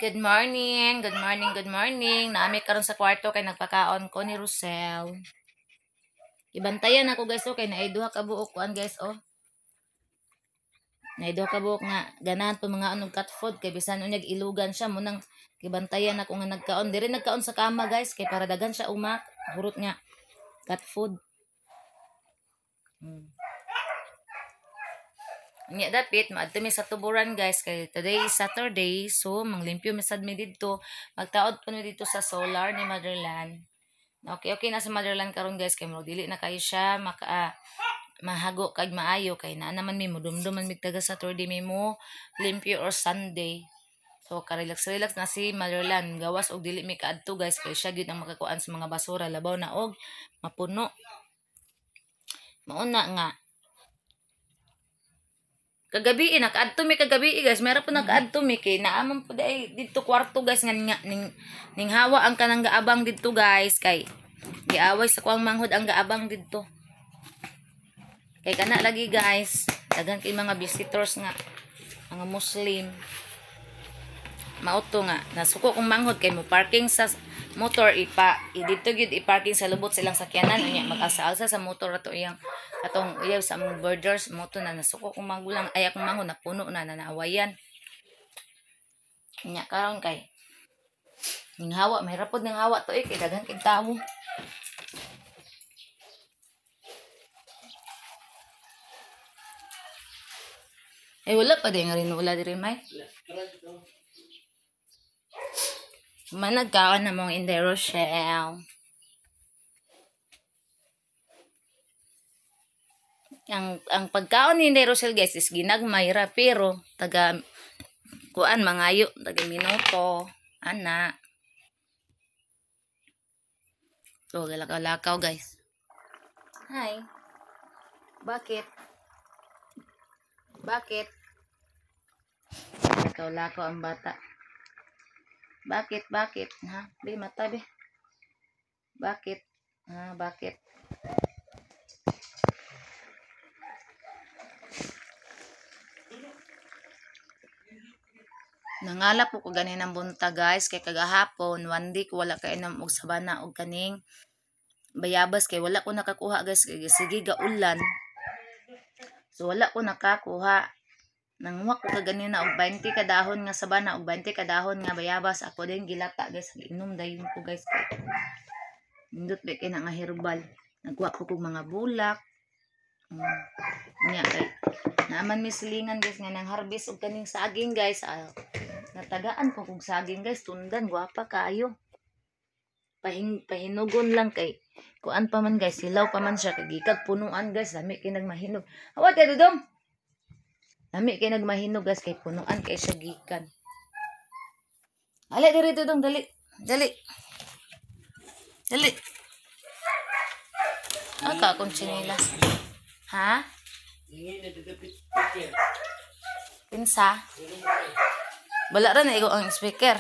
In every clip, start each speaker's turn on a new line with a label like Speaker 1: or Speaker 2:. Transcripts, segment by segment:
Speaker 1: Good morning, good morning, good morning. Naami karon sa kwarto kay nagpakaon ko ni Rosel. Ibantayan ako, guys, oh, kay naay duha ka buok kuan, guys, oh. Naay duha ka buok nga ganahan po mga anog cat food kay bisan unyag ilugan siya mo nang gibantayan ako nga nagkaon. Diri nagkaon sa kama, guys, kay para daghan siya umak hurot nga cat food. Nya dapit maadto mi sa tuburan, guys, kay today is Saturday, so manglimpyo mi sad mi didto, magtaod po mi dito sa solar ni Motherland. Okay, okay na sa Motherland karon, guys, kay murag dili na kayo siya maka mahago kag maayo kay naa naman mi mudumdum man mig taga Saturday mi mo limpyo or Sunday. So ka-relax relax na si Motherland gawas og dili mi kaadto, guys, kay siya gyud ang makakuan sa mga basura labaw na og mapuno. Mauna nga kagabi nakaadto mi kagabi, guys, meron po nakaadto mi kay naaman po dai didto kwarto, guys, nga ning, ning hawa ang kanang gaabang didto, guys, kay giaway sa kuang manghod ang gaabang didto kay kana lagi, guys, daghan kay mga visitors nga mga Muslim. Mauto nga nasuko kong manghod kay mo parking sa motor ipa didto gyud i-parking sa lubot silang sakyanan, unya mag-alsa-alsa sa motor ato iyang atong uyaw sa among borders moto na nasuko kong magulang ay akong manghod napuno na nanaawayan. Nya karon kay ning hawa mahirap pod ning hawa to eh kay daghan kay tawo. Eh wala pa din nga rin wala diri may. Managkaon na mong Inday Rochelle. Ang pagkaon ni Inday Rochelle, guys, is ginagmay ra pero taga kuan mangayo taga minuto ana. So galakaw-lakaw, guys. Hi. Bakit? Bakit? Lakaw-lakaw ang bata. Bakit? Bakit? Ha? Be, mata be. Bakit? Ha? Bakit? Nangala po ko ganin ang bunta, guys, kay kagahapon one day ko wala kainom og sabana og kaning bayabas kay wala ko nakakuha, guys, kay sige gaulan. So wala ko nakakuha. Nanguha ko kaganina og 20 ka dahon nga sabana og 20 ka dahon nga bayabas. Ako din gilata, guys, inom dayon ko, guys, kay nindot ba kay na nga herbal. Nagkuha ko kog mga bulak. Nya kay naaman mi silingan, guys, nga nang harvest og kaning saging, guys. Natagaan ko kog saging, guys, tundan gwapa kaayo. Pahinugon lang kay kuan pa man, guys, silaw pa man siya kay gikag punuan, guys, lami kay nagmahinog. Awat kay dudong. Lami kay nagmahinog, guys, kay punuan kay siya gikan. Ali diri dudong, dali. Dali. Dali. Aka akong tsinelas. Ha? Kinsa? Wala ra na igo ang speaker.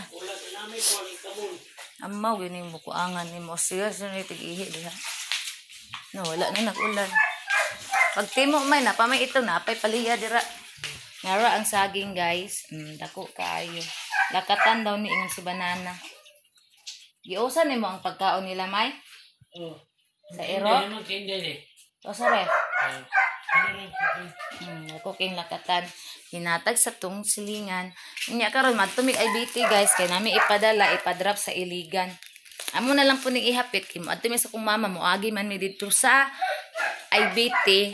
Speaker 1: Amaw gini mo kuangan nimo siya sa tig-ihi diha. No, wala na nag-ulan. Pag timo may napa may ito napay paliya dira. Ngara ang saging, guys. Dako kaayo. Lakatan daw ni ingon si banana. Giusa nimo ang pagkaon nila may?
Speaker 2: Oh.
Speaker 1: Sa ero? O sa ref? Ako king lakatan. Hinatag sa tong silingan. Unya karon madto mig IBT, guys, kay nami ipadala ipadrop sa Iligan. Amo na lang po ning ihapit kay moadto mi sa kong mama, moagi man mi didto sa IBT.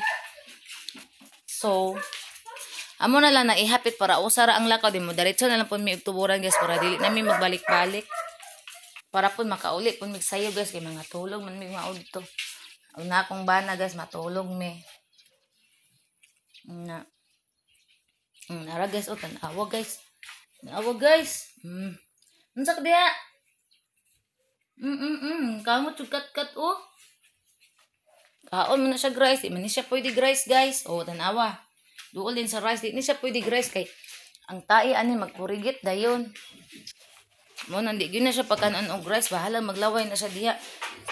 Speaker 1: So amo na lang na ihapit para usa ra ang lakaw di mo diretso na lang po mi og tuburan, guys, para dili na mi magbalik-balik. Para po makauli po mig sayo, guys, kay mga tulog man mi maudto. Una akong bana, guys, matulog mi. Na. Nara, guys, oh, tanawa, guys. Tanawa, guys. Unsa ka diha? Kamot jud kat-kat oh. Kaon man na siya rice, di man ni siya pwede rice, guys. Oh, tanawa. Duol din sa rice, di ni siya pwede rice kay ang tae ani magpurigit dayon. Mo nang di gyud na siya pagkanon og rice, bahala maglaway na siya diha.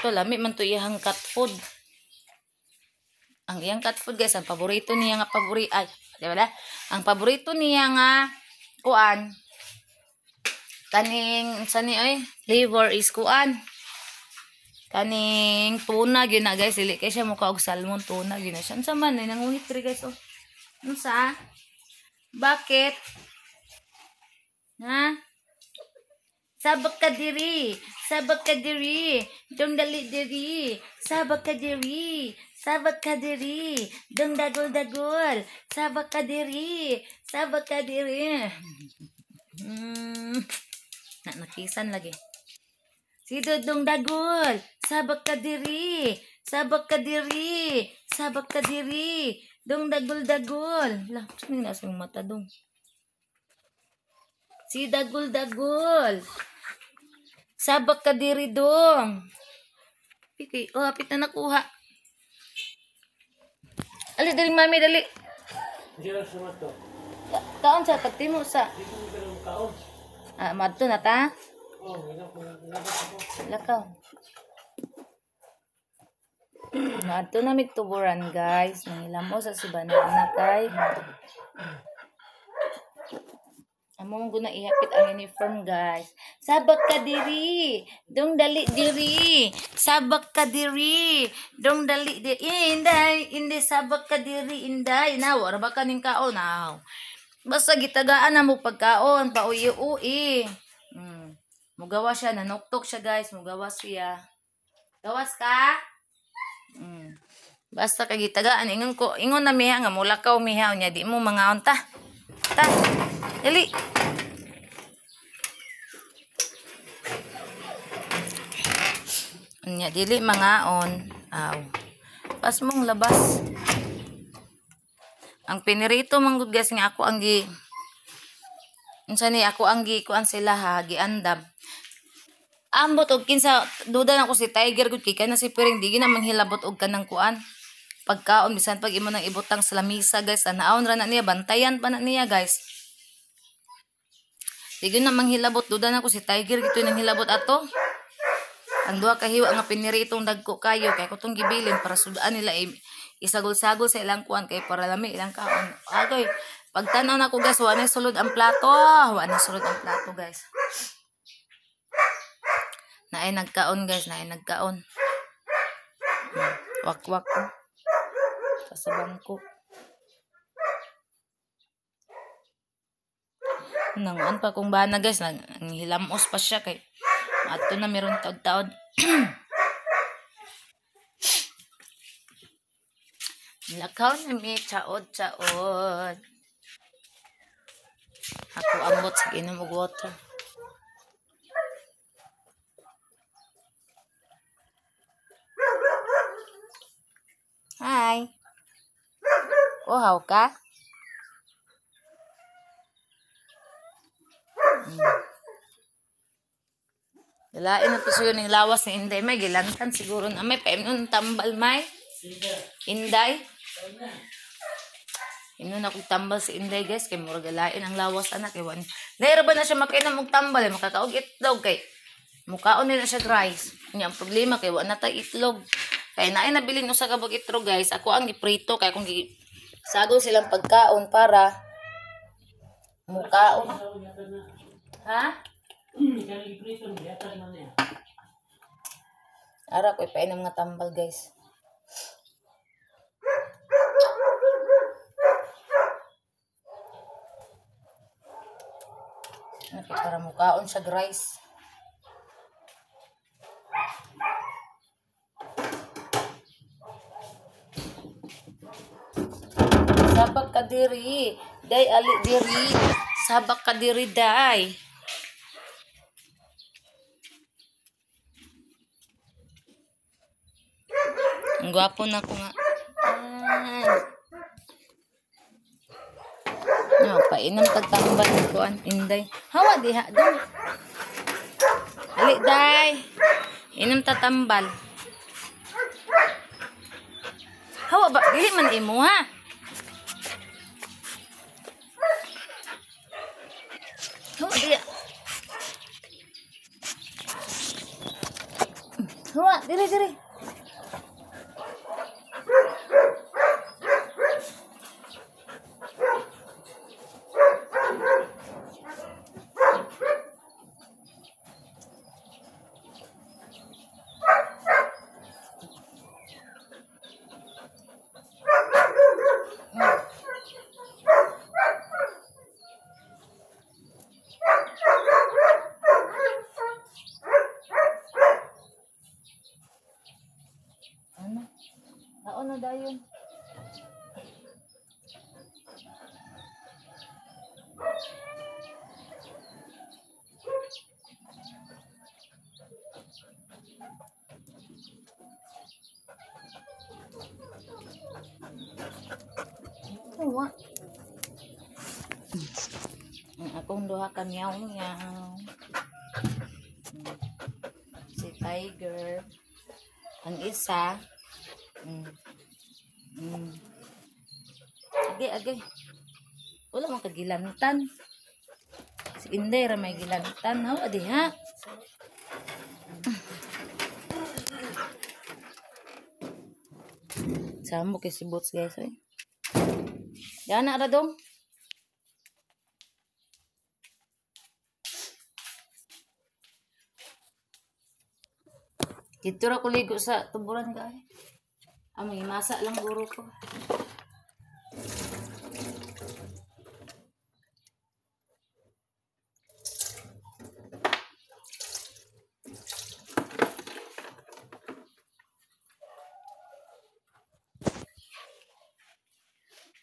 Speaker 1: To lami man to iyang cat food. Ang iyang cat food, guys, ang paborito niya nga pabori ay, di ba? Ang paborito niya nga kuan Kaning sa ni ay flavor is kuan. Kaning tuna gyud na guys, dili kay siya mukha og salmon, tuna gyud na siya. Unsa man ay nanguhit ri guys oh. Unsa? Bakit? Ha? Sabak ka diri, sabak ka diri, dong dali diri, sabak ka diri, sabak ka diri, dong dagol dagol, sabak ka diri, sabak ka diri. Na nakisan lagi. Si Dodong Dagol, sabak ka diri, sabak ka diri, sabak ka diri, dong dagol dagol. Lah, sino nasa yung mata dong? Si Dagol Dagol. Sabak ka diri dong. Piki, oh, hapit na nakuha. Ali, dali mami, dali. Kaon sa pagtimo sa. Ah, madto na ta. Lakaw. Madto na migtuburan guys. Nangilamo sa si banana kay. Amo mong guna ihapit ang uniform guys. Sabak ka diri, dong dali diri. Sabak ka diri, dong dali diri. Inday, hindi sabak ka diri, inday. Na wala ba kaning kaon aw. Basta gitagaan na mo pagkaon, pauyi-uyi. Mugawa siya, nanuktok siya guys, mugawa siya. Gawas ka? Basta kay gitagaan ingon ko, ingon na miha nga mulakaw miha nya di mo mangaon ta. Ta. Dali. Unya dili mangaon. Aw. Pas mong labas. Ang pinirito manggod guys nga ako ang gi unsa ni ako ang gi kuan sila ha, giandam. Ambot og kinsa duda na ko si Tiger gud kay kana si Piring di gina manghilabot og kanang kuan. Pagkaon bisan pag imo nang ibutang sa lamisa guys, anaon ra na niya, bantayan pa na niya guys. Di gyud na manghilabot, duda na ko si Tiger gito nang hilabot ato. Ang duha ka hiwa nga piniritong dagko kayo kay ko tong gibilin para sudaan nila isagol-sagol sa ilang kuan kay para lami ilang kaon. Agoy, pagtan-aw nako guys, wa na sulod ang plato. Wa na sulod ang plato guys. Naay nagkaon guys, naay nagkaon. Wakwak ko. Sa bangko. Nanguan pa kung bana guys, nanghilamos pa siya kay ato na meron taod-taod. Lakaw na mi chaod-chaod. Ako ambot sa inom og water. Hi. Uhaw ka? Lain na to siya yung lawas ni Inday. May gilantan siguro na. May paimnon tambal may. Inday. Imnon akong tambal si Inday guys. Kay murag lain ang lawas anak. Iwan. Dahil ba na siya makainom og tambal? Makakaog itlog kay. Mukaon nila siya rice. Ang problema kay wala na tayo itlog. Kaya naay nabilin usa ka bag itlog guys. Ako ang giprito kay kung sagol silang pagkaon para mukaon. Ha? Ara ko ipainom nga tambal guys. Okay, para mukaon siya rice. Sabak ka diri, day ali diri. Sabak ka diri day. Ang gwapo na ko nga. Ay. No, painom tagtambal ko an Inday. Hawa diha dong. Ali day. Inom tatambal. Hawa ba dili man imo ha? Hawa diha. Hawa diri diri. Wa. Ang akong duha ka meow meow. Si Tiger. Ang isa. Agay, agay. Wala man kagilantan. Si Inday ra may gilantan. Hawa di ha. Samo kay si Boots guys. Oy. Dana ra dong. Dito ra ko ligo sa tuburan guys. Ah, may masa lang guro ko.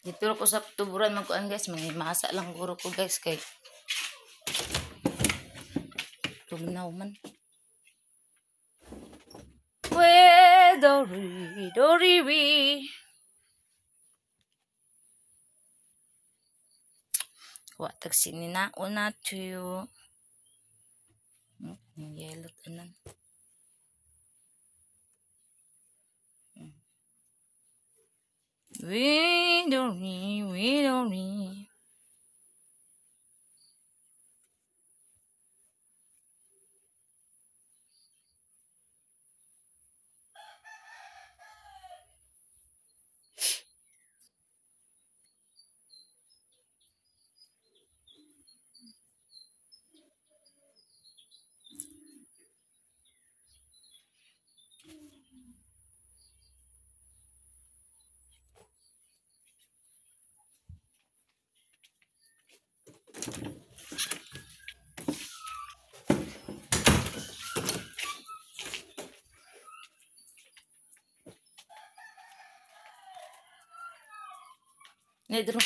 Speaker 1: Dito ra ko sa tuburan magkuan guys, may masa lang guro ko guys kay tugnaw man. We dori dori we. Wa tagsi ni na una tuyo. Yellow tanan. We dori we dori. Nedro.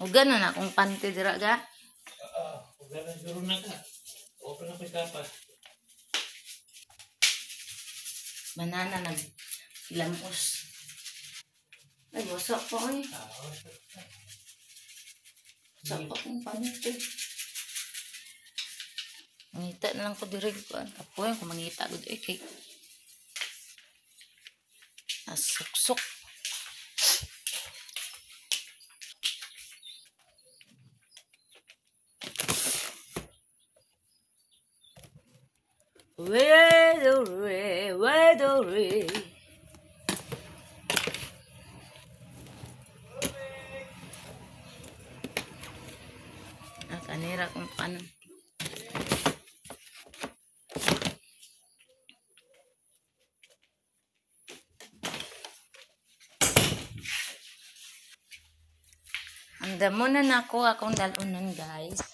Speaker 1: Uga na na akong panty dira ga.
Speaker 2: Oo, uga na siguro na ka. Open na ko kapa.
Speaker 1: Banana nag ilamos. Ay, wasak pa ay. Wasak pa akong panty. Mangita na lang ko diri ko. Kapoy ko mangita gud ay kay asuksok. Wedore, wedore. Ah, kanira kung paano. Anda muna na ako akong dalunan guys.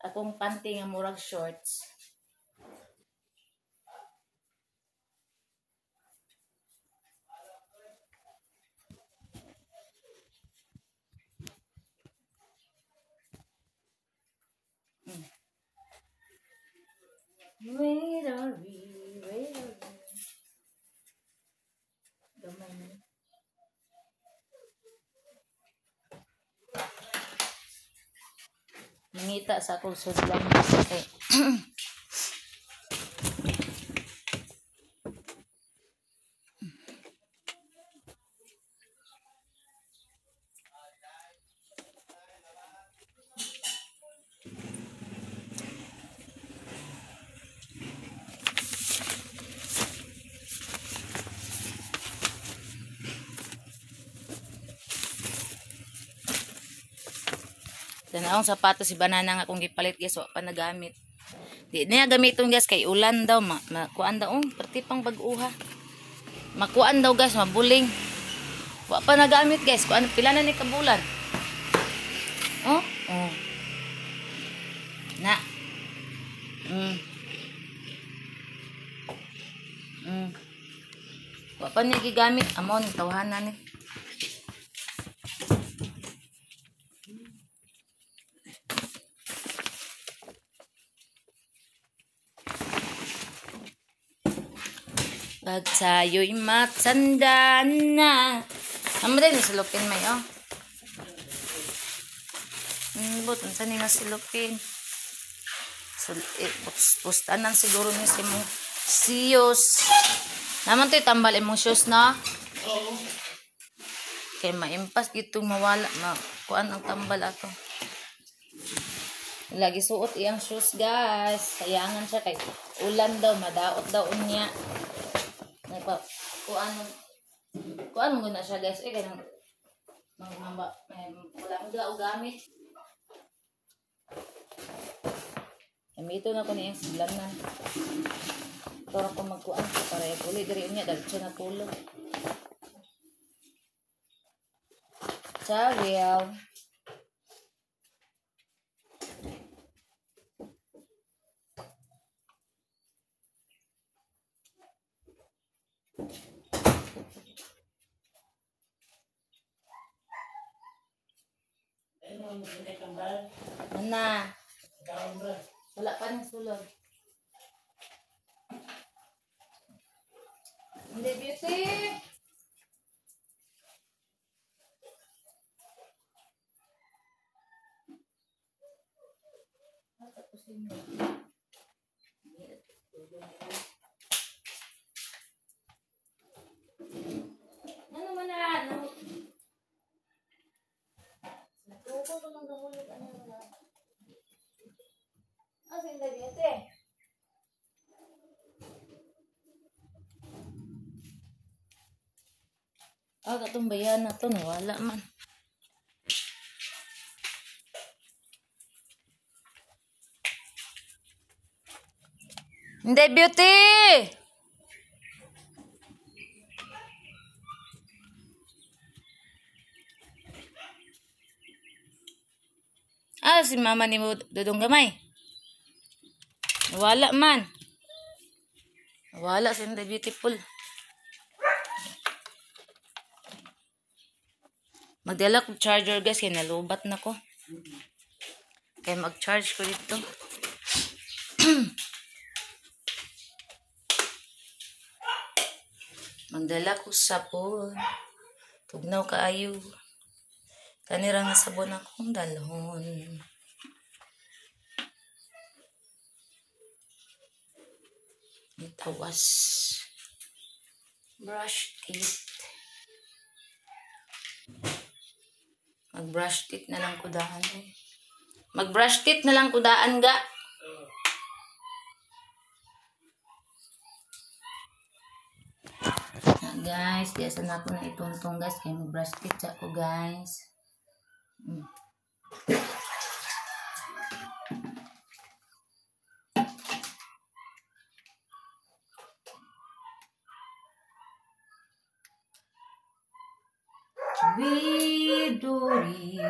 Speaker 1: Akong panty nga murag shorts. Wait are we? Wait are we? Gamay na. Mangita sa akong sudlan kay Tanawang sapatos si Banana nga akong gipalit guys, wa pa nagamit. Di niya gamiton guys kay ulan daw, makuan daw, perti pang bag-uha. Makuan daw guys, mabuling. Wa pa nagamit guys, kuan pila na ni kabulan. Oh, oh. Na. Pa niya gigamit. Amo ni tawhanan ni. Pag tayo'y matanda na. Amo din silupin may oh. But unsa ni nga silupin? Pustanan siguro ni si mong siyos. Naman to'y tambal imong shoes na?
Speaker 2: Oo.
Speaker 1: Kay maimpas gitong mawala ma kuan ang tambal ato. Lagi suot iyang shoes, guys. Sayangan siya kay ulan daw, madaot daw unya. Nagpa kuan kuan mo na siya, guys. Eh kay nang mamba wala og gamit. Gamito na ko niyang sidlanan. Para ko magkuan para uli diri unya diretso na tulog. Ciao. Ana. Wala pa ng sulod. Hindi, beauty! Ano man na? Natuko ko lang gahulog. Ano man na? Ah, sa hindi, beauty. Ah, katong bayan na to, nawala man. Hindi, beauty! Ah, si mama ni mo dudong gamay. Nawala man. Nawala si Inday Beautiful. Magdala ko charger, guys, kaya nalubat na ko. Kaya mag-charge ko dito. Magdala ko sabon. Tugnaw kaayo. Kanira nga sabon akong dalhon. Tawas. Brush teeth. Mag-brush teeth na lang kudaan. Eh. Mag-brush teeth na lang kudaan ga. Na, guys, di asa na ako na ituntong, guys. Kaya mag-brush teeth ako, guys. Widuri.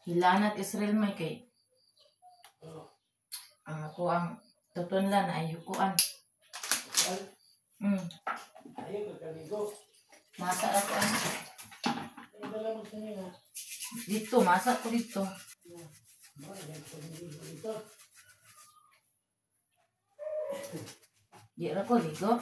Speaker 1: Hilanat Israel may kay. Ang ako ang tutunlan ay yukuan. Masa ako ang dito, masa ko dito. Di ra ko ligo.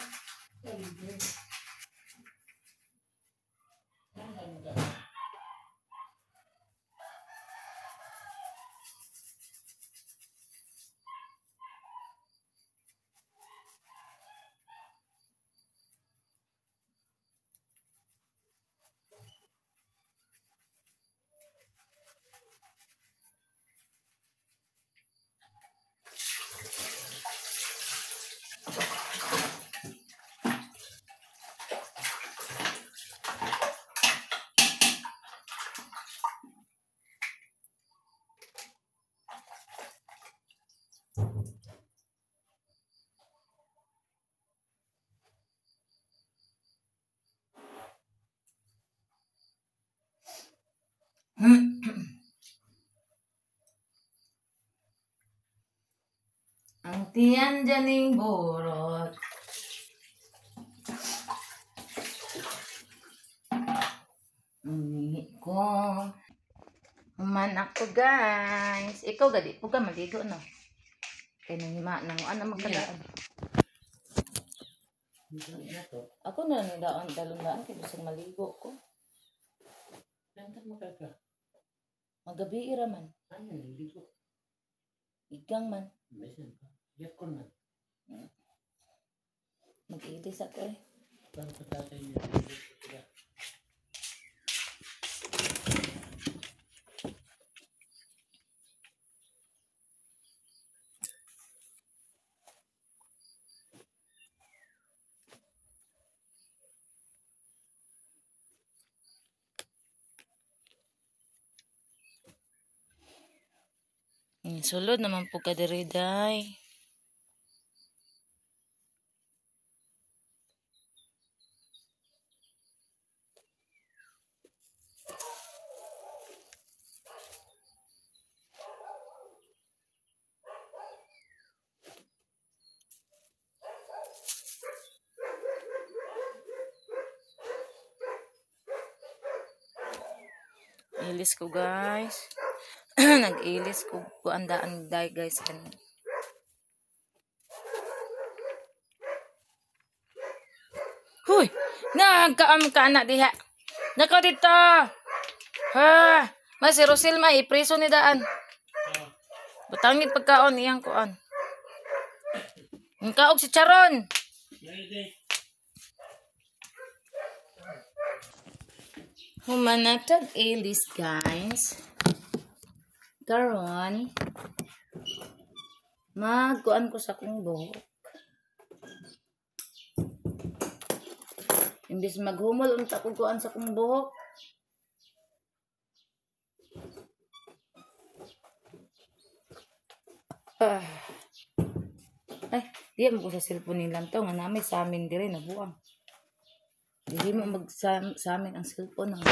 Speaker 1: Ang tiyan dyaning burot. Umihi ko. Human ako guys. Ikaw gadi po ka maligo no. Kay nang ano magkadaan. Ako na lang daan dalundaan kay bisag maligo ko. Magabi ra man. Igang man. Mag-ilis ako eh. Sulod naman po ka diri day. Ilis ko guys. Nag-ilis ko andaan day guys kan. Huy, nagkaam ka na diha. Nako dito. Ha, may si Rosil may ipreso ni daan. Butangin pagkaon iyang kuan. Kaog si Charon. Humanatag ilis guys. Karon magkuan ko sa akong buhok. Imbis maghumol unta ko kuan sa akong buhok. Ay, di mo ko sa cellphone nilang to nga nami sa amin dire nabuang. Dili mo mag sa amin ang cellphone ang.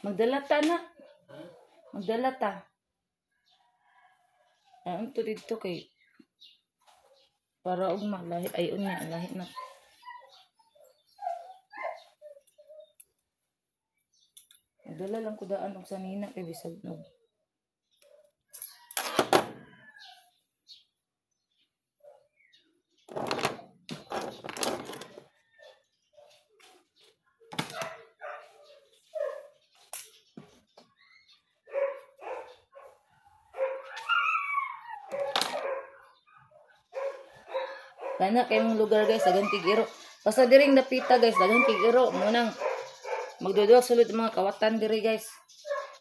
Speaker 1: Magdalata na. Magdalata. Ay, unto dito kay para og malahi ay unya lahi na. Magdala lang ko daan og sanina kay bisag nog. Kana kay mong lugar guys, daghang tig-iro. Basta diring dapita guys, daghang tig-iro. Munang magduduwag sulod mga kawatan diri guys.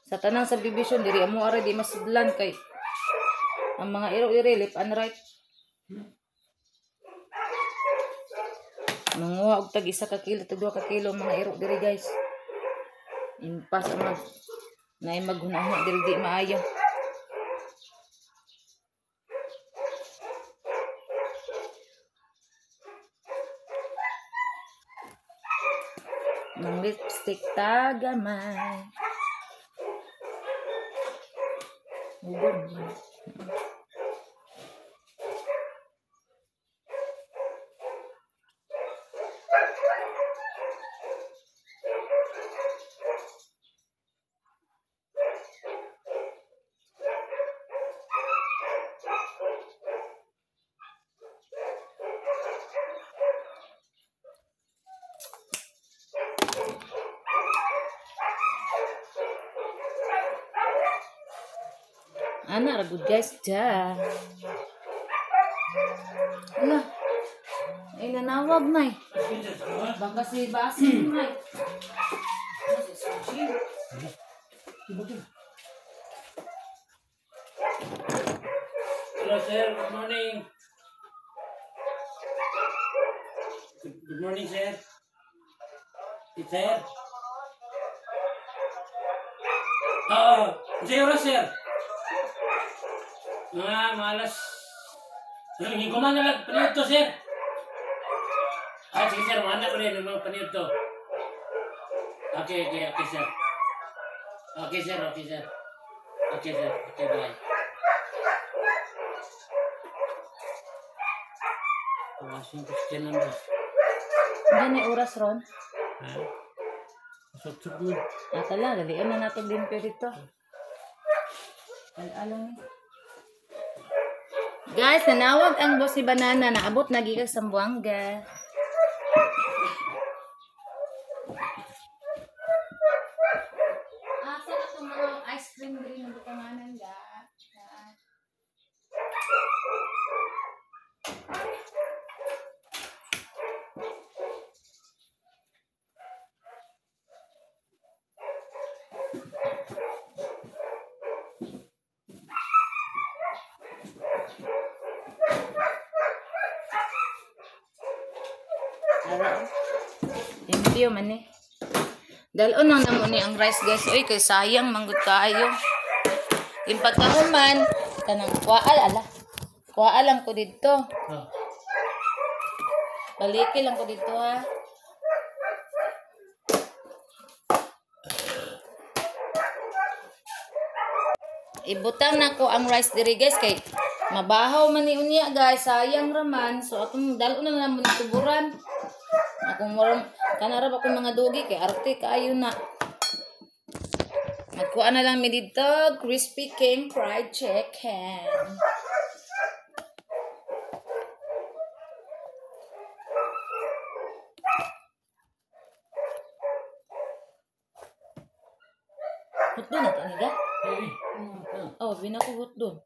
Speaker 1: Sa tanang subdivision diri amo ara di masudlan kay ang mga iro diri left and right. Manguha og tag isa ka kilo, tag 2 ka kilo mga iro diri guys. Impas ang mag naay maghunahuna diri di maayo. lipstick tagamay. Ugod. Ana ra good guys ja. Ala. Ay nanawag may. Baka si Basin may.
Speaker 2: Hello sir, good morning. Good morning sir. It's sir. Oo, oh, oras sir. Mga malas. Hindi ko man nalag paniyot to sir. Ah, sige sir, mga anak ko rin mga paniyot to. Okay, okay, okay sir. Okay sir, okay sir. Okay sir, okay bye. Pumasok ko sa number.
Speaker 1: Hindi na oras ron.
Speaker 2: Ha? Sutsug mo.
Speaker 1: Ah, tala, dalian na natin limpyo dito. Alam ni. Guys, nanawag ang boss ni Banana. Naabot na gikas sa Zamboanga. Ah, saan itong mga ice cream green ng butanganan, ga? Limpyo man eh. Dalon lang namo ni ang rice guys. Uy, kay sayang manggut kaayo. Yung pagkahuman, kanang kuwaal ala. Kuwaal lang ko didto.
Speaker 2: Oh.
Speaker 1: Baliki lang ko didto ha. Ibutang na ko ang rice diri guys kay mabahaw man ni unya guys, sayang raman. So atong dalon na lang mo ni tuburan. Akong murang kanarap akong mga dugi kay arte kaayo na. Magkuha na lang mi didto Crispy King fried chicken. Hotdog na to niga? Oh, binako hotdog.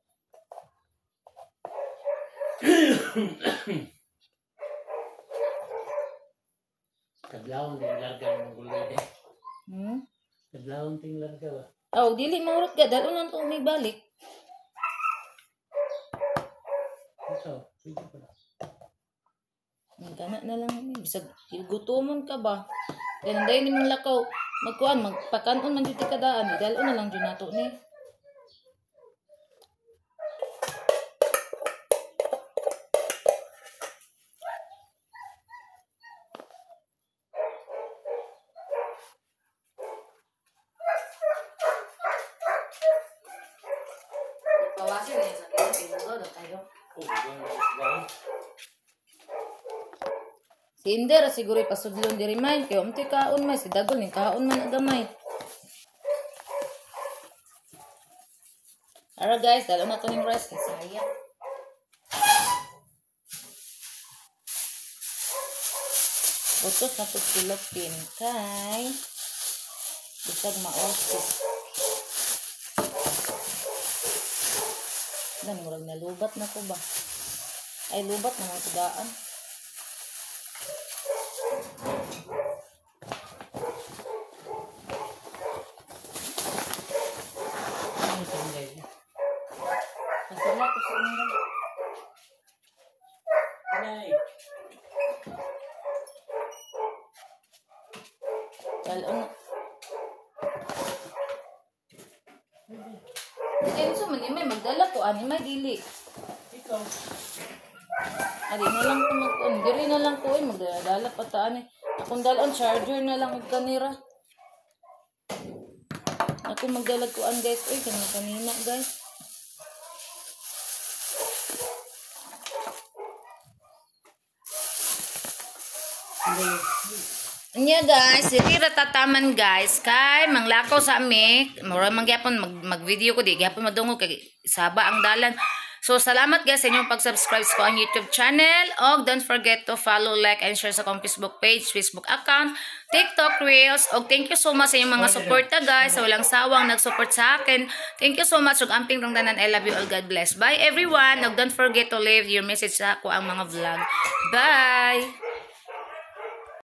Speaker 2: Kadlawon ting larga ng gulay eh.
Speaker 1: Hmm?
Speaker 2: Kadlawon ting larga ba?
Speaker 1: Oh, dili mahurot ka. Dalon lang to may balik.
Speaker 2: Ito, pwede pala.
Speaker 1: Kana na lang. Bisag gutomon ka ba? Ganun dahil ni mong lakaw. Magkuan, magpakanon man dito kadaan. Dalon na lang dyan nato ni. Pawasin na yung sakit. Pinugo na tayo. Si Inder siguro ipasudlon diri may kay umti kaon may si Dagol ning kaon man agamay. Ara guys, dalo na to ning rice kay sayang. Utos na to silopin kay bisag maosis. Dan murag nalubat na ko ba? Ay lubat na mga tudaan. Masala ko sa inyo.
Speaker 2: Nay.
Speaker 1: Talon. Eh, so man may magdala ko ani may dili.
Speaker 2: Ikaw.
Speaker 1: Adi na lang ko mag-on. Diri na lang ko eh magdala pa ta ani. Akong dalon charger na lang og kanira. Ako magdalag kuan, guys. Uy, kanina kanina, guys. Nya guys, diri ra tataman, guys, kay manglakaw sa ami, mura man gyapon mag, mag-video ko, di gyapon madungog kay saba ang dalan. So salamat guys sa inyong pag-subscribe sa akong YouTube channel og don't forget to follow, like and share sa akong Facebook page, Facebook account, TikTok Reels. Og thank you so much sa inyong mga suporta, guys, sa walang sawang nag-support sa akin. Thank you so much ug amping rong tanan. I love you all. God bless. Bye everyone. Og don't forget to leave your message sa ako ang mga vlog. Bye.